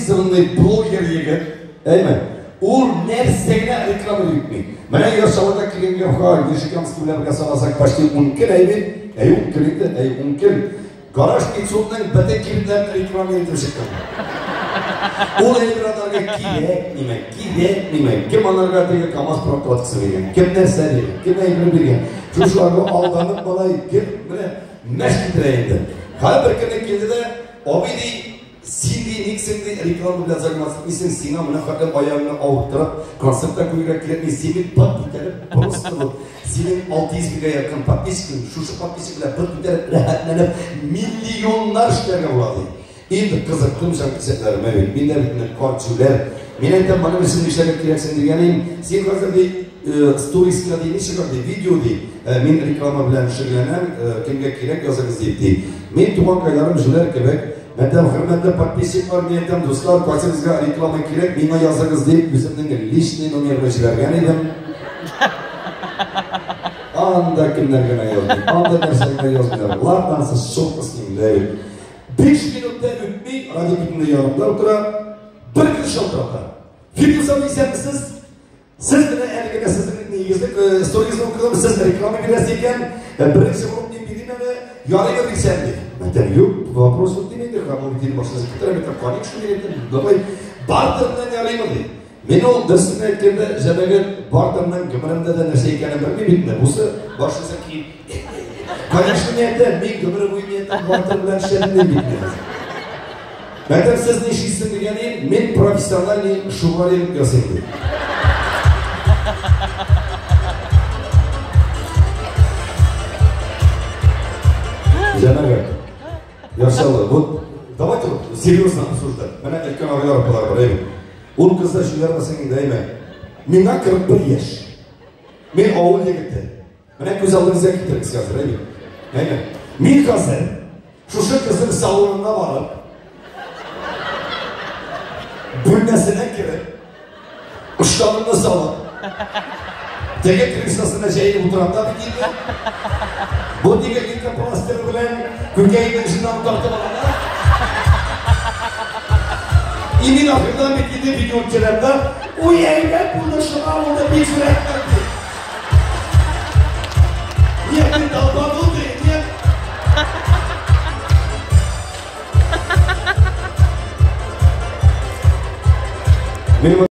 признанный блогер егет, әйме? Ул нәрсә генә реклама итми. Менә Яр Чаллыда килгән Гәүһәр, Нижнекамский белән бергә санасак, почти 10 көн әйбит. Әй 10 көн инде, әй 10 көн. Гараж 500-ның бөтен кибетләрен реклама итеп чыккан. Ул әйбер анарга кирәкмиме, кирәкмиме? Кем анарга теге КАМАЗ прокладкасы биргән, кем нәрсә биргән, кем әйбер биргән. Шушыларга алданып малай кем менә мәш китерә инде. Хәзер бер көнне килде дә, абый ди, син ди, ник син ди реклама белән заниматься итмисең, сиңа менә хәтле аягыңны авырттырып, концертта күрергә кирәкми, син бит бот күтәреп, просто вот синең 600 меңгә якын подписчигың, шушы подписчик белән бот күтәреп, рәхәтләнеп, миллионнар эшләргә була ди. Инде кызыктым җанкисәкләремә бит. Мин дә бит инде карт җүләр. Мин әйтәм, моның өчен нишләргә кирәксең дигәнем, син хәзер ди, сторискә ди, ничек ди, видео ди, мин реклама белән шөгыльләнәм, кемгә кирәк языгыз дип ди. Мин туганкайларым җүләр кебек, мәтәм, хөрмәтле подписчиклар, мин әйтәм, дуслар, кайсыгызга реклама кирәк, миңа языгыз дип, үземнең личный номерымны җибәргән идем. Анда кемнәр генә язмый, анда нәрсә генә язмыйлар. Ладно, ансы шутка с ним, да. 5 минуттан үтми, Радик бит янымда утыра, бер кеше шалтырата. Фирдүс абый, исәнмесез? Сез менә әле генә сезнең нигезлек сторигызны укыдым, сез реклама бирәсез икән, беренче булып мин бирим әле, ярыймы дисәм ди. Әйтәм, юк, вопрос юк дим инде, һәм ул бит башына китерә, мин конечно мин әйтәм, давай бартер белән ярыймы ди. Мин ул дөресен әйткәндә, җәмәгать бартерның гомеремдә дә нәрсә икәнен белмим бит инде. Бусы башысы ки. Конечно, мин әйтәм, мин гомере буе мин әйтәм, бартер белән эшләдем дим бит инде. Мәктәп сез нишлисең дигән, мин профессиональный шуваринг ясыйм ди. Җәмәгать, Яршалы, вот давайте вот серьезно обсуждать. Менә өлкән абыйлар апалар бар, әйбәт. Ул кызда җибәрмәсәң инде, әйме. Миңа 41 яшь. Мин авыл егете. Менә күз алдыгызга китерегез хәзер, әйбәт. Әйме. Мин хәзер шушы кызның салонына барып, бүлмәсенә кереп, ыштанымны салып, теге креслосына җәелеп утырам да бит инде. Бу теге лейкопластырь белән күкәйнең җыннан тартып алам. И мин ахырдан бит инде видео төшерәм дә, уй, әйбәт булды, шуңа булды, бик зур рәхмәт ди. Нет, ты долбанутый, нет. Минем